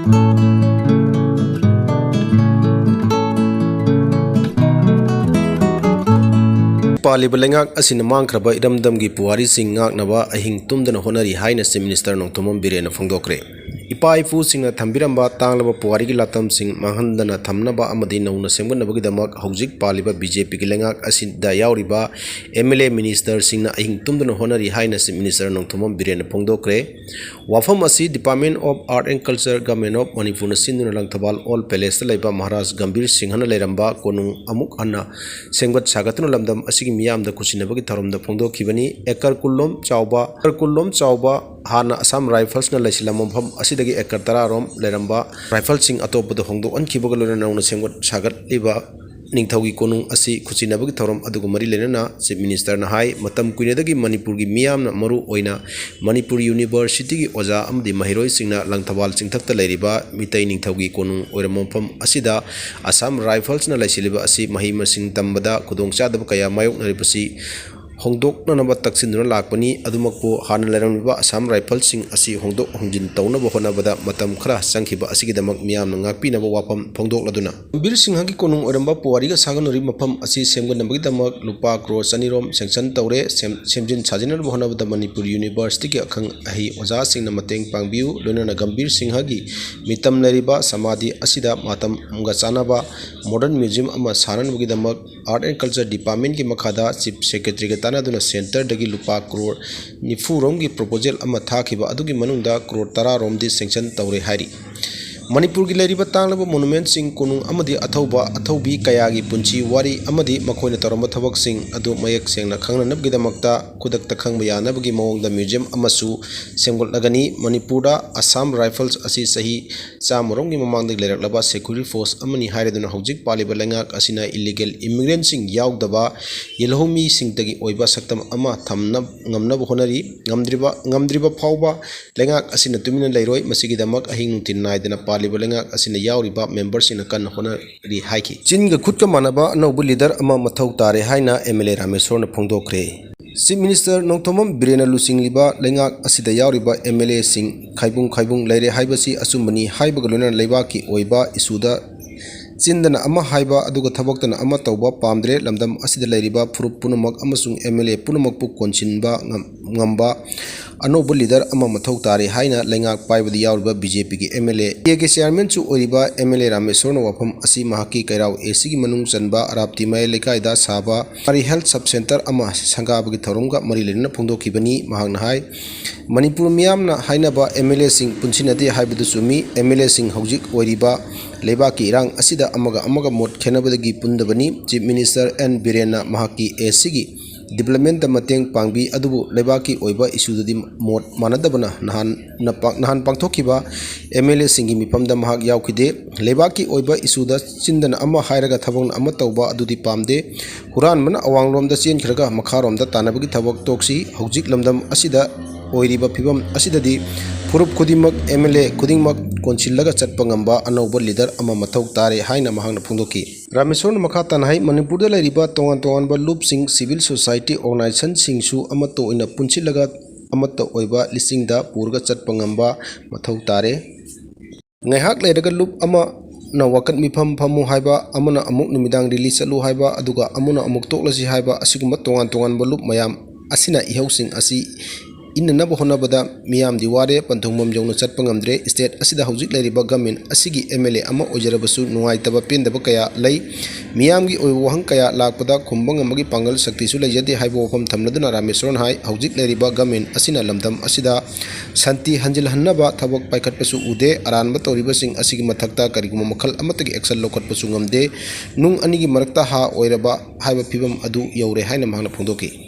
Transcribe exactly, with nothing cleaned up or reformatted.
ꯄꯥꯜꯂꯤꯕ ꯂꯩꯉꯥꯛ ꯑꯁꯤꯅ ꯃꯥꯡꯈ꯭ꯔꯕ ꯏꯔꯝꯗꯝꯒꯤ ꯄꯨꯋꯥꯔꯤꯁꯤꯡ ꯉꯥꯛꯅꯕ ꯑꯍꯤꯡ ꯇꯨꯝꯗꯅ ꯍꯣꯠꯅꯔꯤ ꯍꯥꯏꯅ Chief Minister ꯅꯣꯡꯊꯣꯝꯕꯝ ꯕꯤꯔꯦꯟꯅ ꯐꯣꯡꯗꯣꯛꯈ꯭ꯔꯦ꯫ ꯏꯄꯥ ꯏꯄꯨꯁꯤꯡꯅ ꯊꯝꯕꯤꯔꯝꯕ ꯇꯥꯡꯂꯕ ꯄꯨꯋꯥꯔꯤꯒꯤ ꯂꯥꯇꯝꯁꯤꯡ ꯃꯥꯡꯍꯟꯗꯅ ꯊꯝꯅꯕ ꯑꯃꯗꯤ ꯅꯧꯅ ꯁꯦꯝꯒꯠꯅꯕꯒꯤꯗꯃꯛ ꯍꯧꯖꯤꯛ ꯄꯥꯜꯂꯤꯕ BJPꯒꯤ ꯂꯩꯉꯥꯛ ꯑꯁꯤꯗ ꯌꯥꯎꯔꯤꯕ MLA ministerꯁꯤꯡꯅ ꯑꯍꯤꯡ ꯇꯨꯝꯗꯨꯅ ꯍꯣꯠꯅꯔꯤ ꯍꯥꯏꯅ Chief Minister ꯅꯣꯡꯊꯣꯝꯕꯝ ꯕꯤꯔꯦꯟꯅ ꯐꯣꯡꯗꯣꯛꯈ꯭ꯔꯦ꯫ ꯋꯥꯐꯝ ꯑꯁꯤ Department of Art and Culture, Government of ꯃꯅꯤꯄꯨꯔꯅ ꯁꯤꯟꯗꯨꯅ ꯂꯪꯊꯕꯥꯜ Old Palaceꯇ ꯂꯩꯕ ꯃꯍꯥꯔꯥꯖ ꯒꯝꯚꯤꯔ ꯁꯤꯡꯍꯅ ꯂꯩꯔꯝꯕ ꯀꯣꯅꯨꯡ ꯑꯃꯨꯛ ꯍꯟꯅ ꯁꯦꯝꯒꯠ ꯁꯥꯒꯠꯇꯨꯅ ꯂꯝꯗꯝ ꯑꯁꯤꯒꯤ ꯃꯤꯌꯥꯝꯗ ꯈꯨꯠꯁꯤꯟꯅꯕꯒꯤ ꯊꯧꯔꯝꯗ ꯐꯣꯡꯗꯣꯛꯈꯤꯕꯅꯤ꯫ ꯑꯦꯀꯔ ꯀꯨꯟꯂꯣꯝ ꯆꯥꯎꯕ, ꯑꯦꯀꯔ ꯀꯨꯟꯂꯣꯝ ꯆꯥꯎꯕ ꯍꯥꯟꯅ Assam Riflesꯅ ꯂꯩꯁꯤꯜꯂꯝꯕ ꯃꯐꯝ ꯑꯁꯤꯗꯒꯤ ꯑꯦꯀꯔ ꯇꯔꯥꯔꯣꯝ ꯂꯩꯔꯝꯕ Riflesꯁꯤꯡ ꯑꯇꯣꯞꯄꯗ ꯍꯣꯡꯗꯣꯛꯍꯟꯈꯤꯕꯒ ꯂꯣꯏꯅꯅ ꯅꯧꯅ ꯁꯦꯝꯒꯠ ꯁꯥꯒꯠꯂꯤꯕ ꯅꯤꯡꯊꯧꯒꯤ ꯀꯣꯅꯨꯡ ꯑꯁꯤ ꯈꯨꯠꯁꯤꯟꯅꯕꯒꯤ ꯊꯧꯔꯝ ꯑꯗꯨꯒ ꯃꯔꯤ ꯂꯩꯅꯅ Chief Ministerꯅ ꯍꯥꯏ, ꯃꯇꯝ ꯀꯨꯏꯅꯗꯒꯤ ꯃꯅꯤꯄꯨꯔꯒꯤ ꯃꯤꯌꯥꯝꯅ, ꯃꯔꯨ ꯑꯣꯏꯅ ꯃꯅꯤꯄꯨꯔ Universityꯒꯤ ꯑꯣꯖꯥ ꯑꯃꯗꯤ ꯃꯍꯩꯔꯣꯏꯁꯤꯡꯅ ꯂꯪꯊꯕꯥꯜ ꯆꯤꯡꯊꯛꯇ ꯂꯩꯔꯤꯕ ꯃꯤꯇꯩ ꯅꯤꯡꯊꯧꯒꯤ ꯀꯣꯅꯨꯡ ꯑꯣꯏꯔꯝꯕ ꯃꯐꯝ ꯑꯁꯤꯗ Assam Riflesꯅ ꯂꯩꯁꯤꯜꯂꯤꯕ ꯑꯁꯤ ꯃꯍꯩ ꯃꯁꯤꯡ ꯇꯝꯕꯗ ꯈꯨꯗꯣꯡꯆꯥꯗꯕ ꯀꯌꯥ ꯃꯥꯌꯣꯛꯅꯔꯤꯕꯁꯤ ꯍꯣꯡꯗꯣꯛꯅꯅꯕ ꯇꯛꯁꯤꯟꯗꯨꯅ ꯂꯥꯛꯄꯅꯤ꯫ ꯑꯗꯨꯃꯛꯄꯨ ꯍꯥꯟꯅ ꯂꯩꯔꯝꯂꯤꯕ Assam Riflesꯁꯤꯡ ꯑꯁꯤ ꯍꯣꯡꯗꯣꯛ ꯍꯣꯡꯖꯤꯟ ꯇꯧꯅꯕ ꯍꯣꯠꯅꯕꯗ ꯃꯇꯝ ꯈꯔ ꯆꯪꯈꯤꯕ ꯑꯁꯤꯒꯤꯗꯃꯛ ꯃꯤꯌꯥꯝꯅ ꯉꯥꯛꯄꯤꯅꯕ ꯋꯥꯐꯝ ꯐꯣꯡꯗꯣꯛꯂꯗꯨꯅ, ꯒꯝꯚꯤꯔ ꯁꯤꯡꯍꯒꯤ ꯀꯣꯅꯨꯡ ꯑꯣꯏꯔꯝꯕ ꯄꯨꯋꯥꯔꯤꯒ ꯁꯥꯒꯣꯟꯅꯔꯤꯕ ꯃꯐꯝ ꯑꯁꯤ ꯁꯦꯝꯒꯠꯅꯕꯒꯤꯗꯃꯛ ꯂꯨꯄꯥ ꯀ꯭ꯔꯣꯔ ꯆꯅꯤꯔꯣꯝ sanction ꯇꯧꯔꯦ꯫ ꯁꯦꯝ-, ꯁꯦꯝꯖꯤꯟ ꯁꯥꯖꯤꯟꯅꯕ ꯍꯣꯠꯅꯕꯗ ꯃꯅꯤꯄꯨꯔ Universityꯒꯤ ꯑꯈꯪ ꯑꯍꯩ ꯑꯣꯖꯥꯁꯤꯡꯅ ꯃꯇꯦꯡ ꯄꯥꯡꯕꯤꯌꯨ꯫ ꯂꯣꯏꯅꯅ ꯒꯝꯚꯤꯔ ꯁꯤꯡꯍꯒꯤ ꯃꯤꯇꯝ ꯂꯩꯔꯤꯕ ꯁꯃꯥꯙꯤ ꯑꯁꯤꯗ ꯃꯇꯝꯒ ꯆꯥꯟꯅꯕ modern museum ꯑꯃ ꯁꯥꯅꯅꯕꯒꯤꯗꯃꯛ Art and Culture Departmentꯀꯤ ꯃꯈꯥꯗ Chief Secretaryꯒ ꯇꯥꯟꯅꯗꯨꯅ centreꯗꯒꯤ ꯂꯨꯄꯥ ꯀ꯭ꯔꯣꯔ ꯅꯤꯐꯨꯔꯣꯝꯒꯤ proposal ꯑꯃ ꯊꯥꯈꯤꯕ ꯑꯗꯨꯒꯤ ꯃꯅꯨꯡꯗ ꯀ꯭ꯔꯣꯔ ꯇꯔꯥꯔꯣꯝꯗꯤ sanction ꯇꯧꯔꯦ ꯍꯥꯏꯔꯤ꯫ ꯃꯅꯤꯄꯨꯔꯒꯤ ꯂꯩꯔꯤꯕ ꯇꯥꯡꯂꯕ monumentꯁꯤꯡ, ꯀꯣꯅꯨꯡ ꯑꯃꯗꯤ ꯑꯊꯧꯕ ꯑꯊꯧꯕꯤ ꯀꯌꯥꯒꯤ ꯄꯨꯟꯁꯤ ꯋꯥꯔꯤ ꯑꯃꯗꯤ ꯃꯈꯣꯏꯅ ꯇꯧꯔꯝꯕ ꯊꯕꯛꯁꯤꯡ ꯑꯗꯨ ꯃꯌꯦꯛ ꯁꯦꯡꯅ ꯈꯪꯅꯅꯕꯒꯤꯗꯃꯛꯇ ꯈꯨꯗꯛꯇ ꯈꯪꯕ ꯌꯥꯅꯕꯒꯤ ꯃꯑꯣꯡꯗ museum ꯑꯃꯁꯨ ꯁꯦꯝꯒꯠꯂꯒꯅꯤ꯫ ꯃꯅꯤꯄꯨꯔꯗ Assam Rifles ꯑꯁꯤ ꯆꯍꯤ ꯆꯥꯝꯃꯔꯣꯝꯒꯤ ꯃꯃꯥꯡꯗꯒꯤ ꯂꯩꯔꯛꯂꯕ security force ꯑꯃꯅꯤ ꯍꯥꯏꯔꯗꯨꯅ ꯍꯧꯖꯤꯛ ꯄꯥꯜꯂꯤꯕ ꯂꯩꯉꯥꯛ ꯑꯁꯤꯅ illegal immigrantꯁꯤꯡ ꯌꯥꯎꯗꯕ ꯌꯦꯜꯍꯧꯃꯤꯁꯤꯡꯇꯒꯤ ꯑꯣꯏꯕ ꯁꯛꯇꯝ ꯑꯃ ꯊꯝꯅ-, ꯉꯝꯅꯕ ꯍꯣꯠꯅꯔꯤ꯫ ꯉꯝꯗ꯭ꯔꯤꯕ, ꯉꯝꯗ꯭ꯔꯤꯕ ꯐꯥꯎꯕ ꯂꯩꯉꯥꯛ ꯑꯁꯤꯅ ꯇꯨꯃꯤꯟꯅ ꯂꯩꯔꯣꯏ꯫ ꯃꯁꯤꯒꯤꯗꯃꯛ ꯑꯍꯤꯡ ꯅꯨꯡꯊꯤꯜ ꯅꯥꯏꯗꯅ ꯄꯥꯜꯂꯤꯕ ꯂꯩꯉꯥꯛ ꯑꯁꯤꯅ ꯌꯥꯎꯔꯤꯕ memberꯁꯤꯡꯅ ꯀꯟꯅ ꯍꯣꯠꯅꯔꯤ ꯍꯥꯏꯈꯤ꯫ ꯆꯤꯟꯒ ꯈꯨꯠꯀ ꯃꯥꯟꯅꯕ ꯑꯅꯧꯕ leader ꯑꯃ ꯃꯊꯧ ꯇꯥꯔꯦ ꯍꯥꯏꯅ MLA ꯔꯥꯃꯦꯁꯣꯔꯅ ꯐꯣꯡꯗꯣꯛꯈ꯭ꯔꯦ꯫ Chief Minister ꯅꯣꯡꯊꯣꯝꯕꯝ ꯕꯤꯔꯦꯟꯅ ꯂꯨꯆꯤꯡꯂꯤꯕ ꯂꯩꯉꯥꯛ ꯑꯁꯤꯗ ꯌꯥꯎꯔꯤꯕ MLA ꯁꯤꯡ ꯈꯥꯏꯕꯨꯡ ꯈꯥꯏꯕꯨꯡ ꯂꯩꯔꯦ ꯍꯥꯏꯕꯁꯤ ꯑꯆꯨꯝꯕꯅꯤ ꯍꯥꯏꯕꯒ ꯂꯣꯏꯅꯅ ꯂꯩꯕꯥꯛꯀꯤ ꯑꯣꯏꯕ issue ꯗ ꯆꯤꯟꯗꯅ ꯑꯃ ꯍꯥꯏꯕ ꯑꯗꯨꯒ ꯊꯕꯛꯇꯅ ꯑꯃ ꯇꯧꯕ ꯄꯥꯝꯗ꯭ꯔꯦ꯫ ꯂꯝꯗꯝ ꯑꯁꯤꯗ ꯂꯩꯔꯤꯕ ꯐꯨꯔꯨꯞ ꯄꯨꯝꯅꯃꯛ ꯑꯃꯁꯨꯡ MLA ꯄꯨꯝꯅꯃꯛꯄꯨ ꯀꯣꯟꯁꯤꯟꯕ ꯉꯝ-, ꯉꯝꯕ ꯑꯅꯧꯕ leader ꯑꯃ ꯃꯊꯧ ꯇꯥꯔꯦ ꯍꯥꯏꯅ ꯂꯩꯉꯥꯛ ꯄꯥꯏꯕꯗ ꯌꯥꯎꯔꯤꯕ BJP ꯒꯤ MLA, ꯀꯦ ꯀꯦ chairman ꯁꯨ ꯑꯣꯏꯔꯤꯕ MLA ꯔꯥꯃꯦꯁꯣꯔꯅ ꯋꯥꯐꯝ ꯑꯁꯤ ꯃꯍꯥꯛꯀꯤ ꯀꯩꯔꯥꯎ AC ꯒꯤ ꯃꯅꯨꯡ ꯆꯟꯕ ꯑꯔꯥꯞꯇꯤ ꯃꯌꯥꯏ ꯂꯩꯀꯥꯏꯗ ꯁꯥꯕ ꯄꯥꯔꯤ health sub centre ꯑꯃ ꯁꯪꯒꯥꯕꯒꯤ ꯊꯧꯔꯝꯒ ꯃꯔꯤ ꯂꯩꯅꯅ ꯐꯣꯡꯗꯣꯛꯈꯤꯕꯅꯤ꯫ ꯃꯍꯥꯛꯅ ꯍꯥꯏ, ꯃꯅꯤꯄꯨꯔ ꯃꯤꯌꯥꯝꯅ ꯍꯥꯏꯅꯕ MLA ꯁꯤꯡ ꯄꯨꯟꯁꯤꯟꯅꯗꯦ ꯍꯥꯏꯕꯗꯨ ꯆꯨꯝꯃꯤ꯫ MLA ꯁꯤꯡ ꯍꯧꯖꯤꯛ ꯑꯣꯏꯔꯤꯕ ꯂꯩꯕꯥꯛꯀꯤ ꯏꯔꯥꯡ ꯑꯁꯤꯗ ꯑꯃꯒ ꯑꯃꯒ ꯃꯣꯠ ꯈꯦꯠꯅꯕꯗꯒꯤ ꯄꯨꯟꯗꯕꯅꯤ꯫ Chief Minister ꯑꯦꯟ ꯕꯤꯔꯦꯟꯅ ꯃꯍꯥꯛꯀꯤ AC ꯒꯤ development ꯇ ꯃꯇꯦꯡ ꯄꯥꯡꯕꯤ, ꯑꯗꯨꯕꯨ ꯂꯩꯕꯥꯛꯀꯤ ꯑꯣꯏꯕ issue ꯗꯗꯤ ꯃꯣꯠ ꯃꯥꯟꯅꯗꯕꯅ ꯅꯍꯥꯟ, ꯅꯍꯥꯟ ꯄꯥꯡꯊꯣꯛꯈꯤꯕ MLA ꯁꯤꯡꯒꯤ ꯃꯤꯐꯝꯗ ꯃꯍꯥꯛ ꯌꯥꯎꯈꯤꯗꯦ꯫ ꯂꯩꯕꯥꯛꯀꯤ ꯑꯣꯏꯕ issue ꯗ ꯆꯤꯟꯗꯅ ꯑꯃ ꯍꯥꯏꯔꯒ ꯊꯕꯛꯅ ꯑꯃ ꯇꯧꯕ ꯑꯗꯨꯗꯤ ꯄꯥꯝꯗꯦ꯫ ꯍꯨꯔꯥꯟꯕꯅ ꯑꯋꯥꯡꯂꯣꯝꯗ ꯆꯦꯟꯈ꯭ꯔꯒ ꯃꯈꯥꯔꯣꯝꯗ ꯇꯥꯟꯅꯕꯒꯤ ꯊꯕꯛ ꯇꯣꯛꯁꯤ꯫ ꯍꯧꯖꯤꯛ ꯂꯝꯗꯝ ꯑꯁꯤꯗ ꯑꯣꯏꯔꯤꯕ ꯐꯤꯕꯝ ꯑꯁꯤꯗꯗꯤ ꯐꯨꯔꯨꯞ ꯈꯨꯗꯤꯡꯃꯛ, MLA ꯈꯨꯗꯤꯡꯃꯛ ꯀꯣꯟꯁꯤꯜꯂꯒ ꯆꯠꯄ ꯉꯝꯕ ꯑꯅꯧꯕ leader ꯑꯃ ꯃꯊꯧ ꯇꯥꯔꯦ ꯍꯥꯏꯅ ꯃꯍꯥꯛꯅ ꯐꯣꯡꯗꯣꯛꯈꯤ꯫ ꯔꯥꯃꯦꯁꯣꯔꯅ ꯃꯈꯥ ꯇꯥꯅ ꯍꯥꯏ, ꯃꯅꯤꯄꯨꯔꯗ ꯂꯩꯔꯤꯕ ꯇꯣꯉꯥꯟ ꯇꯣꯉꯥꯟꯕ ꯂꯨꯞꯁꯤꯡ, civil society organization ꯁꯤꯡꯁꯨ ꯑꯃꯠꯇ ꯑꯣꯏꯅ ꯄꯨꯟꯁꯤꯜꯂꯒ ꯑꯃꯠꯇ ꯑꯣꯏꯕ ꯂꯤꯁꯤꯡꯗ ꯄꯨꯔꯒ ꯆꯠꯄ ꯉꯝꯕ ꯃꯊꯧ ꯇꯥꯔꯦ꯫ ꯉꯥꯏꯍꯥꯛ ꯂꯩꯔꯒ ꯂꯨꯞ ꯑꯃꯅ ꯋꯥꯀꯠ ꯃꯤꯐꯝ ꯐꯝꯃꯨ ꯍꯥꯏꯕ, ꯑꯃꯅ ꯑꯃꯨꯛ ꯅꯨꯃꯤꯗꯥꯡ rally ꯆꯠꯂꯨ ꯍꯥꯏꯕ, ꯑꯗꯨꯒ ꯑꯃꯅ ꯑꯃꯨꯛ ꯇꯣꯛꯂꯁꯤ ꯍꯥꯏꯕ, ꯑꯁꯤꯒꯨꯝꯕ ꯇꯣꯉꯥꯟ ꯇꯣꯉꯥꯟꯕ ꯂꯨꯞ ꯃꯌꯥꯝ ꯑꯁꯤꯅ ꯏꯍꯧꯁꯤꯡ ꯑꯁꯤ ꯏꯟꯅꯅꯕ ꯍꯣꯠꯅꯕꯗ ꯃꯤꯌꯥꯝꯗꯤ ꯋꯥꯔꯦ, ꯄꯟꯊꯨꯡꯐꯝ ꯌꯧꯅ ꯆꯠꯄ ꯉꯝꯗ꯭ꯔꯦ꯫ State ꯑꯁꯤꯗ ꯍꯧꯖꯤꯛ ꯂꯩꯔꯤꯕ government ꯑꯁꯤꯒꯤ MLA ꯑꯃ ꯑꯣꯏꯖꯔꯕꯁꯨ ꯅꯨꯡꯉꯥꯏꯇꯕ ꯄꯦꯟꯗꯕ ꯀꯌꯥ ꯂꯩ꯫ ꯃꯤꯌꯥꯝꯒꯤ ꯑꯣꯏꯕ ꯋꯥꯍꯪ ꯀꯌꯥ ꯂꯥꯛꯄꯗ ꯈꯨꯝꯕ ꯉꯝꯕꯒꯤ ꯄꯥꯡꯒꯜ ꯁꯛꯇꯤꯁꯨ ꯂꯩꯖꯗꯦ ꯍꯥꯏꯕ ꯋꯥꯐꯝ ꯊꯝꯂꯗꯨꯅ ꯔꯥꯃꯦꯁꯣꯔꯟ ꯍꯥꯏ, ꯍꯧꯖꯤꯛ ꯂꯩꯔꯤꯕ government ꯑꯁꯤꯅ ꯂꯝꯗꯝ ꯑꯁꯤꯗ ꯁꯥꯟꯇꯤ ꯍꯟꯖꯤꯜꯍꯟꯅꯕ ꯊꯕꯛ ꯄꯥꯏꯈꯠꯄꯁꯨ ꯎꯗꯦ꯫ ꯑꯔꯥꯟꯕ ꯇꯧꯔꯤꯕꯁꯤꯡ ꯑꯁꯤꯒꯤ ꯃꯊꯛꯇ ꯀꯔꯤꯒꯨꯝꯕ ꯃꯈꯜ ꯑꯃꯠꯇꯒꯤ action ꯂꯧꯈꯠꯄꯁꯨ ꯉꯝꯗꯦ꯫ ꯅꯨꯡ ꯑꯅꯤꯒꯤ ꯃꯔꯛꯇ ꯍꯥ ꯑꯣꯏꯔꯕ ꯍꯥꯏꯕ ꯐꯤꯕꯝ ꯑꯗꯨ ꯌꯧꯔꯦ ꯍꯥꯏꯅ ꯃꯍꯥꯛꯅ ꯐꯣꯡꯗꯣꯛꯈꯤ꯫